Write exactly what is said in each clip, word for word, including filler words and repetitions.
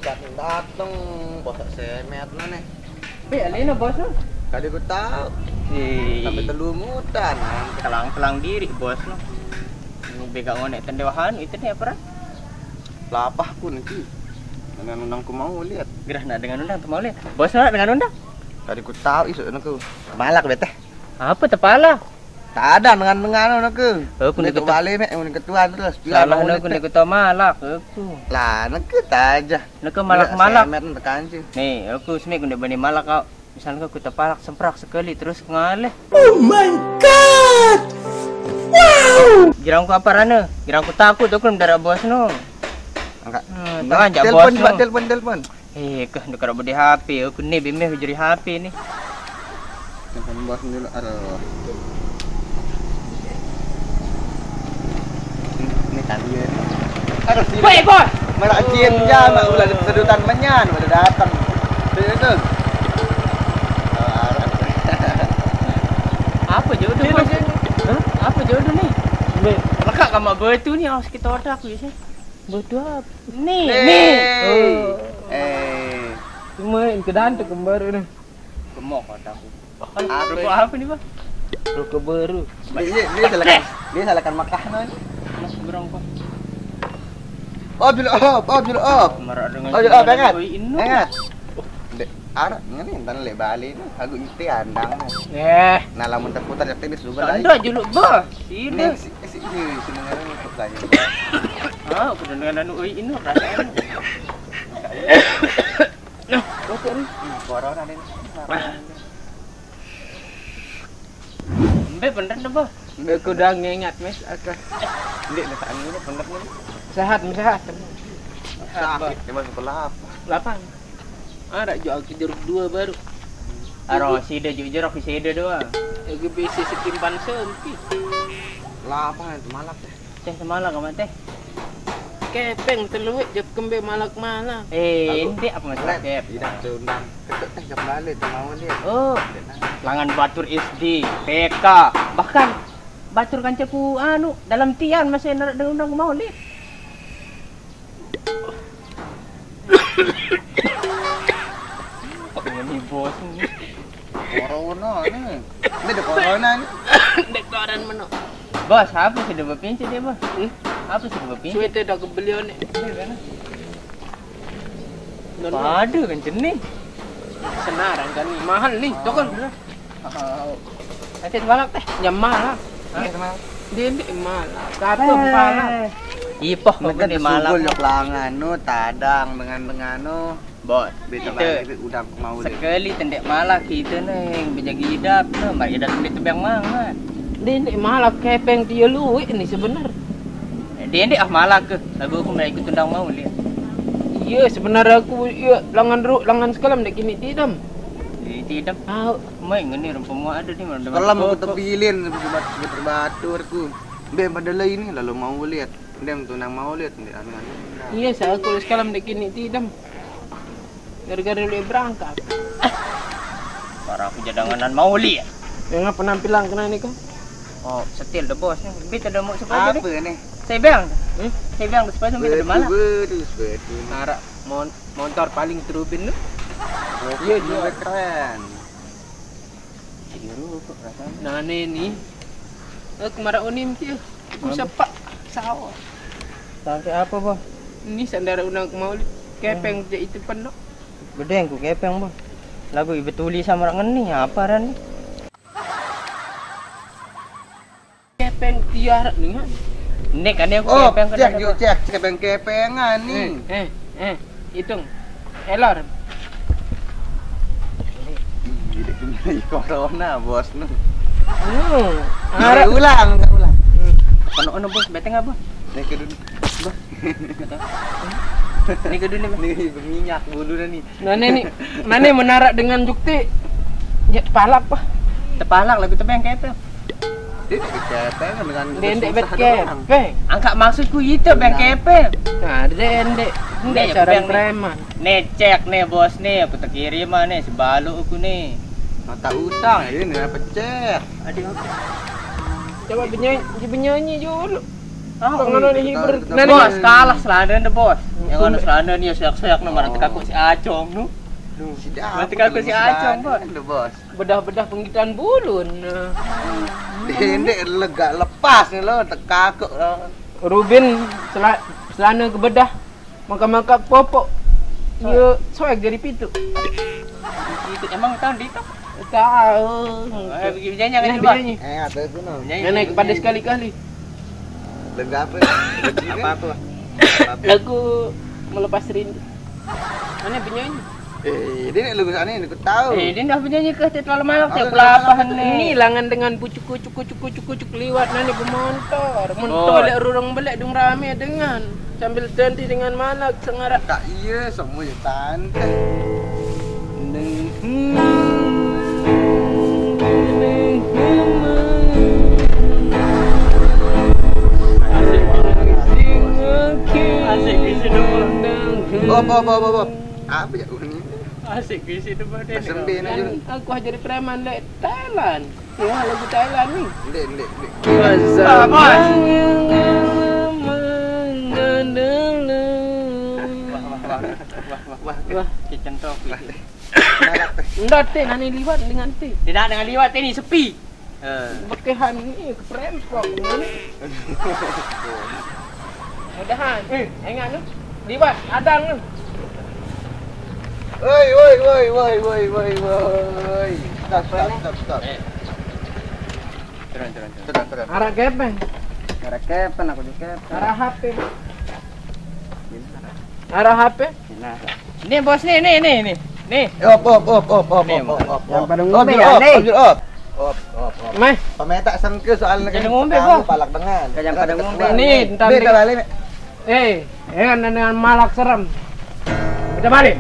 Dateng, dateng, bos semet no nih. Be, alina bos no. Tadi ku tahu. Ih. Sampai telumutan. Telang-telang diri bos no. Bega ngonek tendewahan itu nih apa? Lapah ku nanti. Dengan undang ku mau lihat. Gerah nak dengan undang tu mau lihat. Bos nak dengan undang. Tadi ku tahu isu nak ku. Malak bete. Apa tepala? Tak ada dengan dengan nak ku. Aku ni ketua balik mek, ni ketua terus. Salah nak ku ni ketua malak aku. Lah nak ku tak aja. Nak ku malak-malak. Semet nak tekan sih. Nih, aku semik ku ni bani malak kau. Misalnya ku tepalak semprak sekali terus ku ngalih. Oh my God! Wow! Girang ku apa rana? Girang ku takut aku darat bos no. Angkat. Hmm, teman jak bos no. Telepon, telepon, telepon. Eh, keh ndak kerap di H P. Aku ni bimeh jadi H P ni. Telepon bos dulu. Aduh. Ini tadi ya. Aduh, sini. Woi, bos. Malah jin ya, mak ulah sedutan menyan, udah datang. Itu, itu. Apa jodoh, bos? Hah? Apa jodoh ni? Ni. Lekak kamu berdua ni, awas kita otak aku sih. Berdua apa? Ni. Ni. Oh. Eh. Cuma yang kedante kembar ni. Gemuk otakku. Apa? Rokok apa ni, Bang? Rokok baru. Dia, dia, dia salahkan, dia salahkan Makkah no. Mas berongkok. Abdul Op, Abdul Op. Marak dengan Abdul Op, ingat. Ingat. Dek, arah ngene entan lek balik ni. Aku ite andang. Eh. Nah, lamun terputar jati dia suka lagi. Anda juluk bah. Sini. Si si si si. Ah, aku dengan anu oi ini perasaan. Nah, rokok ni. Corona ni. Mbak bener dah, Bos. Mbak ku dah ngengat, Mes. Aku. Ndik, letak ni bener ni. Sehat, sehat. Sakit, dia masuk ke lapang. Lapang. Ada juga aku jeruk dua baru. Aro, sida juga jeruk, sida dua. Lagi bisi setimpan sempi. Lapang itu malak deh. Teh semalam kamu teh. Kepeng teluik jep kembe malak-malak. Eh, ente apa masalah kep? Tidak diundang. Ketuk teh jep balik tu mau dia. Oh, langan batur S D, T K, bahkan batur kancaku anu dalam tian masih nak diundang mau lihat. Apa dengan ni bos ni? Corona ni. Ini ada corona ni. Dek koran meno. Bos, apa sudah berpinci dia, Bos? Hmm? Apa sudah berpinci? Suwe te dah kebeli ni. Padu kan jenih. Senar kan ni. Mahal ni, tokon. Nanti malak teh. Ya mahal. Dia ni mahal. Kata mahal. Ipah mungkin di malak. Sugul jok langan, no, tadang dengan-dengan, no. Bos, beta balik udah mau deh. Sekali tendek malah kita nih yang menjaga hidup tuh, mbak hidup tendek tebang mangat. Dia ini malah kepeng dia luik nih sebenar. Dia ini ah malah ke lagu aku mulai ikut tendang mau lihat. Iya sebenar aku iya langan ru langan sekalam dek kini tidam. Di tidam. Ah, main ngene rumput ada nih. Kalau mau tepilin sebetul batur aku. Be pada lah ini lalu mau lihat. Dem tu nang mau lihat ni anu-anu. Iya, saya aku sekalam dek kini tidam. Gara-gara dia berangkat. Para aku jadanganan mau lihat. Dengan penampilan kena ni kan? Oh, setil the bos ni. Beta dah mau sepatu apa ni? Saya bilang. Hmm? Saya bilang sepatu beta mana? Betul, betul. Arak mon motor paling terubin tu. Iya, dia keren. Jadi rokok rasanya. Nah, ni ni. Eh, kemarin unim dia. Aku sepak sawah. Sampai apa, Bang? Ini sandara unang ke Maulid. Kepeng je itu penuh. Bedeng ku kepeng, Bang. Lagu ibe tuli sama orang ngeni apa ran ni? Kepeng tiar ni kan. Ini kan aku oh, kepeng cek, yuk cek, kepeng-kepengan ni. Eh, eh, eh, hitung. Elor. Ih, corona, bos nu. Hmm. Ulang, ulang. Hmm. Ono ono bos, beteng apa? Ini kedun. Bos. Ini kedun nih. Ini berminyak bulu nih. Nah, ini nih. Mana menarak dengan jukti? Ya, palak apa? Tepalak lagu tebeng kepeng. Dia dek kepeng dengan dendek bet kepeng. Angkat maksudku itu beng kepeng. Nah, dendek. Dek cara preman. Nih cek nih bos nih, aku terkirim nih sebalu aku nih. Mata utang ini apa cek? Ada apa? Coba benyanyi, benyanyi dulu. Bang, anu ni hibur. Nah, ni. Bos, kalah selana ni, Bos. Yang anu selana ni, seak-seak ni, mana tekakuk si Acong tu. Mana tekakuk si Acong, Bos. Bedah-bedah penggitan bulun. Ini lega lepas ni lo, tekakuk lo. Rubin sela-, selana ke bedah. Maka-maka popok. Iya, soek jadi pitu. Itu emang tahu di tu? Tahu. Eh, pergi bernyanyi kan, Bos? Bernyanyi. Eh, ada tu no. Nenek kepada sekali-kali. Lagu apa? Apa apa? Lagu Melepas Rindu. Mana penyanyi? Eh, dia nak lagu sana ni, aku tahu. Eh, dia dah penyanyi ke, terlalu malam, tak pelapahan ni. Ni langan dengan bucu kucuk kucuk kucuk kucuk liwat nani bemontor. Montor lek rurung belek dung rame dengan. Sambil tenti dengan manak sengarak. Tak iya, semua je tante. Asik, asik, asik. Op, op, op, op, op. Apa je aku ni? Asik, asik tu. Sembil nak. Aku jadi preman lek Thailand. Wah, lagu Thailand ni. Ndik, ndik, ndik. Wah, wah, wah, wah, wah, wah, wah, wah. Wah. Kicen tu. Ndak teh nani liwat dengan teh. Tidak dengan liwat teh ni sepi. Eh. Bekehan ni ke prem kok ni. Mudahan. Eh, ingat tu. Liwat, adang tu. Woi, woi, woi, woi, woi, woi, woi. Stop, stop, stop, stop. Eh. Turun, turun, turun. Turun, turun. Arah kepeng. Arah kepeng, aku juga kepeng. Arah H P. Arah H P. Nah. Ni, Bos, ni, ni, ni, ni. Ni. Op, op, op, op, op, op, op, op. Yang pada ngombe ya, ni. Op, op, op, op. Meh. Pemetak sengke soal negeri. Jangan ngombe, Bos. Palak dengan. Jangan pada ngombe. Ni, entar ni. Balik. Eh, eh, dengan malak serem. Kita balik.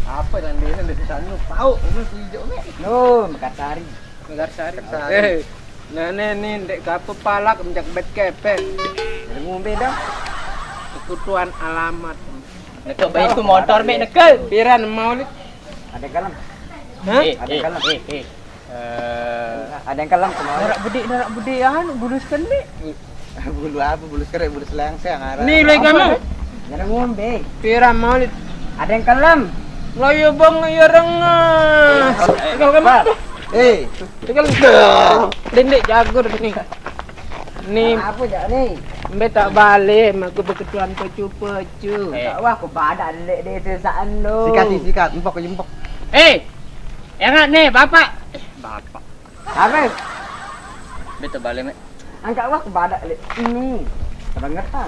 Apa dan dia ni di sana? Tahu, ini hijau ni. No, Mekarsari. Mekarsari. Mekarsari. Eh, nenek ni ndek kape palak menjak bet kepeng. Jadi ngombe dah. Kekutuan alamat. Neke baik tu motor mek neke. Piran mau ni? Ada kalem. Hah? Eh, ada kalem. Eh, eh. Eh, ada yang kalem kemarin. Narak bedik, narak bedik, anu, bulus kendek. Bulu apa? Bulu kerek, bulu selengseng arah. Ni lagi kamu. Nyara ngombe. Pira mau ni? Ada yang kalem. Lo yo bang, yo rengah. Tegal kamu. Eh, tegal. Dendek jagur ni. Ni apa jak ni? Mbe tak balik, aku beketuan pecu-pecu. Eh. Tak wah, aku badak lek desa saan tu. Sikat, sikat, empok, empok. Eh, ingat ni, bapak. Eh, bapak. Apa? Betul balik, Mek. Angkat wah ke badak lek. Ini. Kebangetan.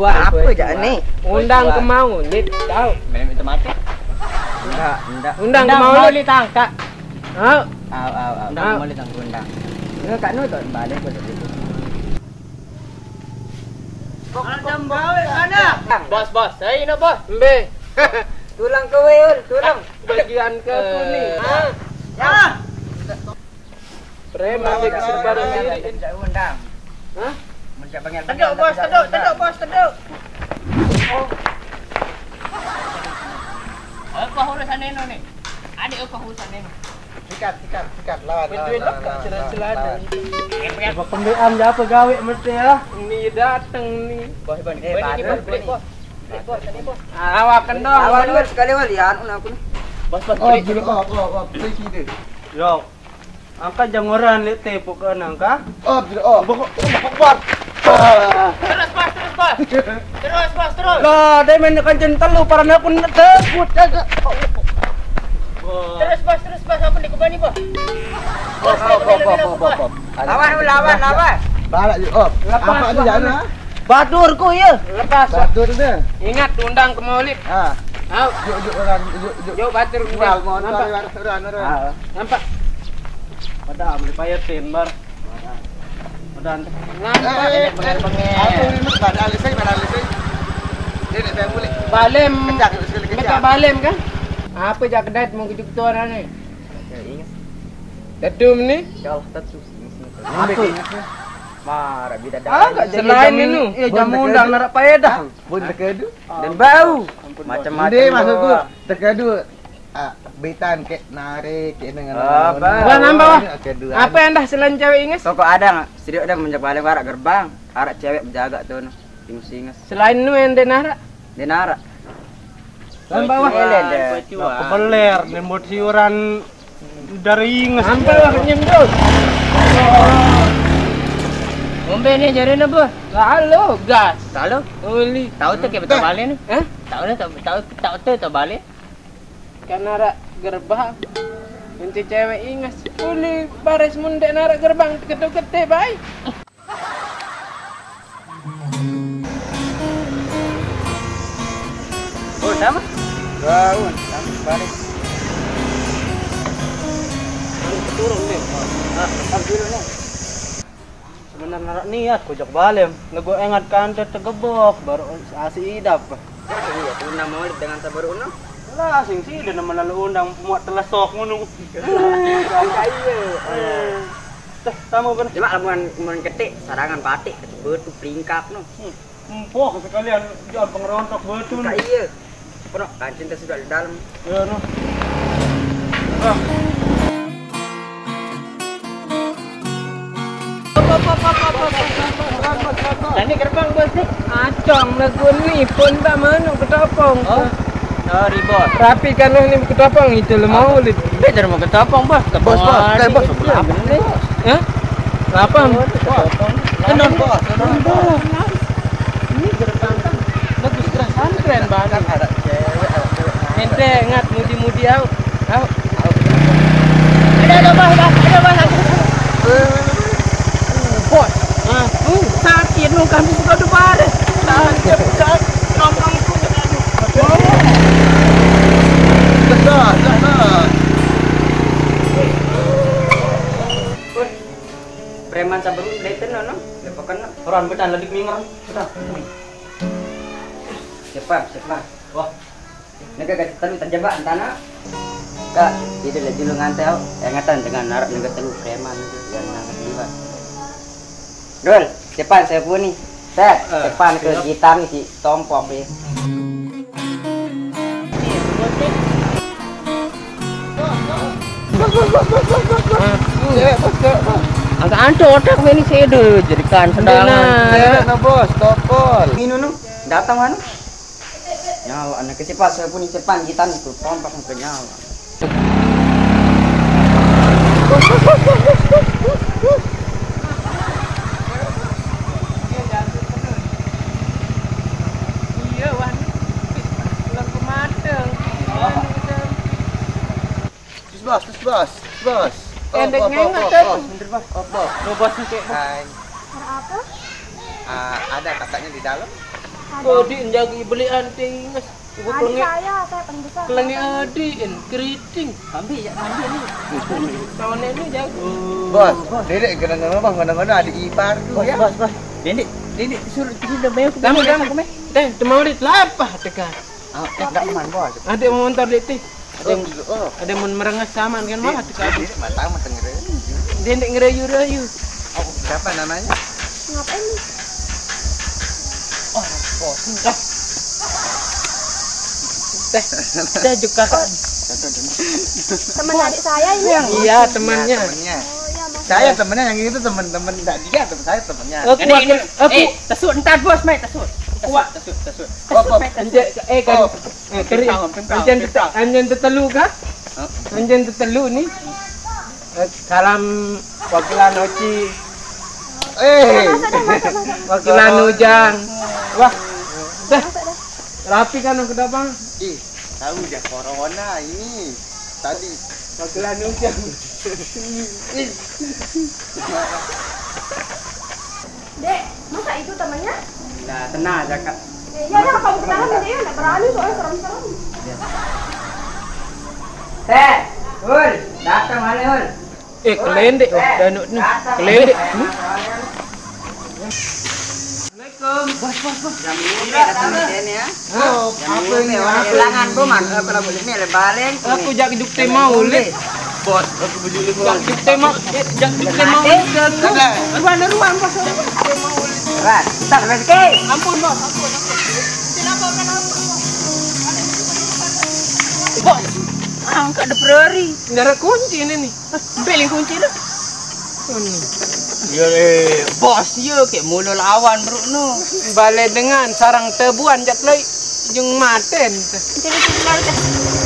Apa jak ni? Undang ke mau, ni tahu. Memang itu mati. Enggak, enggak. Undang ke mau, ni tangkap. Ha? Au, au, au. Undang ke mau, ni tangkap undang. Ni kat nu tu balik ke situ. Bos, bos, saya ini, bos. Mbe. Tulang ke wehul, tulang. Bagian ke aku ni. Ha? Ya. Preman dia serba diri. Undang. Hah? Teduk, bos, teduk, teduk, bos, teduk. Apa urusan Neno ni? Ada apa urusan Neno? Sikat, sikat, sikat, lawan, lawan, lawan, lawan, lawan. Pembean je apa gawe mesti ya? Ni dateng ni. Bos, bos, ni, bos, bos, bos. Bos, bos, bos. Ah, awak kendor. Lawan lu sekali wali anu aku ni. Bos, bos, bos. Oh, dulu, oh, oh, oh, play kita. Yo. Angkat jangoran lek tepuk ke nangka. Oh, dulu, oh. Bos, bos, bos. Terus, bos, terus, bos. Terus, bos, terus. Lah, dia main kancen telu, parane aku nak tebut, jaga. Terus, bos, terus, bos. Apa ni kembali, bos? Bos, bos, bos, bos, bos, bos. Lawan, lawan, lawan. Balak je, oh. Lepas, apa tu, bos, jana? Batur ku, ya. Lepas. Batur dia. Ingat, undang ke Maulid. Ha. Au. Juk, juk, orang, juk, juk. Juk, batur. Jual, mau nampak. Orang, orang, orang. Ha. Nampak. Pada boleh payah timbar. Udah. Ngapa? Eh, eh, eh, eh. Aku ni mesti pada alis saya, pada alis saya. Dia nak saya boleh. Balem. Kencang, sekali kencang. Minta balem kan? Apa jak kedai mau kejuk tu orang ni? Saya ingat. Tetum ni? Ya Allah, tetum. Apa? Marah bida dah. Ah, tak jadi selain jamu, ini. Eh, jamu undang narak payah dah. Pun terkedu. Dan bau. Macam-macam. Dia maksudku terkedu. Ah, bitan kek narik ini. Apa? Wah, nambah, wah. Oke, dua. Apa yang dah selain cewek inges? Pokok ada nggak? Serius ada menjak balik arak gerbang. Arak cewek berjaga tuh, no. Inges-inges. Selain nu yang denara? Denara. Nambah, wah. Kebeler, nembot siuran dari inges. Nambah, wah, nyem, Dul. Ngombe nih, jari ne, Bos. Lalu, gas. Lalu? Uli. Tahu tuh kayak betul balik nih. Hah? Tahu nih, tahu, tahu, tahu tuh, tahu balik. Kan narak gerbang. Kunci cewek inges. Uli baris mundek narak gerbang. Ketuk-ketuk, baik. Oh, sama? Daun, sama balik. Turun nih. Ah, turun nih. Sebenarnya niat kujak balem, nego engat kante tegebok, baru asi idap. Iya, tuna maulid dengan sabar uno. Lah, sing sida nama lalu undang muat telesok ngono. Iya. Teh, tamu ben. Cuma lamun mun ketik sarangan batik betul pelingkap no. Hmm. Empok sekalian jangan pengerontok betul. Kak iya. Pernah kancing teh sudah di dalam. Ya no. Ah. Tadi gerbang bos nih. Acong lagu nih pun tak manuk ketopong. Oh. Oh, ribot. Rapi kan ini ketopong itu lemah ulit. Dia dari mau ketopong bos. Bos, bos, eh, bos, berapa nih? Hah? Berapa? Bos, ketopong. Tenang bos, tenang bos. Ini gerbang kan bagus gerak santren banget. Kan ada cewek, ada cewek. Ente ngat mudi-mudi au. Au. Ada, ada, Bang, Bang. Ada, Bang. Bos. Ah, uh, sakit nu kami suka tu pada. Sakit, sakit. Ngomong tu. Dah, dah, dah. Preman sabar udah itu no, no. Lepokan no. Orang betan ledik minger. Betan. Siapa? Siapa? Wah. Nega gaji telu terjebak entana. Kak, itu lagi lu ngantel. Ingetan dengan narap nega telu preman itu yang nangkep jiwa. Dul, depan saya pun nih. Set, eh, depan ke siap. Gitar nih si tompok nih. Cewek bos, cewek bos. Angka anco otak ini sedo jerikan sendangan. Cewek no bos, topol. Ini nunu, datang mana? Nyala anak kecil pas saya pun cepan kita nih tuh pompas ke nyala. Iya, wah, ini belum kemateng. Terus bos, terus bos, terus bos. Oh, Endek bos, bos, ngengok bos, terus. Bos. Bentar bos, oh, bos. Lo bos nih kayak. Hai. Ada apa? Ah, ada kakaknya di dalam. Ada. Oh, di jaga belian tinges. Ibu adik kelenge, saya, saya paling besar. Kelenge adik, en, keriting. Ambil ya, ambil nih. Tahun ini jago. Bos, bos. Dedek kena-kena bang, kena-kena adik ipar tuh. Bos, ya. Bos, bos. Dedek, dedek suruh sini udah banyak. Kamu, kamu, kamu. Teh, temau dit lapah tekan. Ah, eh, enggak aman, bos. Adik mau ntar dit teh. Ada yang, oh. Ada yang mau merenges sama kan malah tekan. Dedek mata mah dengerin. Dedek ngerayu-rayu. Oh, siapa namanya? Ngapain nih? Oh, oh, oh. Teh, teh juga kan. Teman adik saya ini. Iya, temannya. Iya, temannya. Oh, iya, Mas. Saya temennya yang itu, temen-temen enggak dia, temen saya temennya. Aku ini, aku eh, tesuk entar bos, mai tesuk. Kuat. Tesuk, tesuk. Tesuk, mai tesuk. Anjir, eh, kan. Oh. Eh, keri. Anjing tetelu kah? Hah? Anjing tetelu nih. Eh, salam wakilan Oci. Eh. Wakilan Ujang. Wah. Dah. Rapi kan aku dapat. Ih, tahu dia corona ini. Tadi. Wakilan Ujang. Dek, masa itu temannya? Nah, tenang aja, Kak. Eh, iya, iya, kamu ke dalam aja ya, nggak berani soalnya serem-serem. Iya. Teh, Ul, datang mana, Ul? Eh, kelendek, oh, danuk nih. Kelendek. Hmm? Assalamualaikum. Bos, bos, bos. Jam ini datang di sini ya. Oh, apa ini? Jangan boman, eh, kalau boleh nih, ada baleng. Aku jak juk teh mau, Lek. Bos, aku bujuli, bos. Jak juk teh mau, eh, jak juk teh mau, Lek. Ruang, ruang, bos. Ran, tak rezeki. Ampun, bos, ampun, ampun. Kenapa, kenapa? Bos. Angkat de perari. Ndak ada kunci ini nih. Beling kunci lu. Ini. Ya eh, bos ya kayak mulu lawan bro no. Balik dengan sarang tebuan jak loi jung maten. Jadi keluar dah.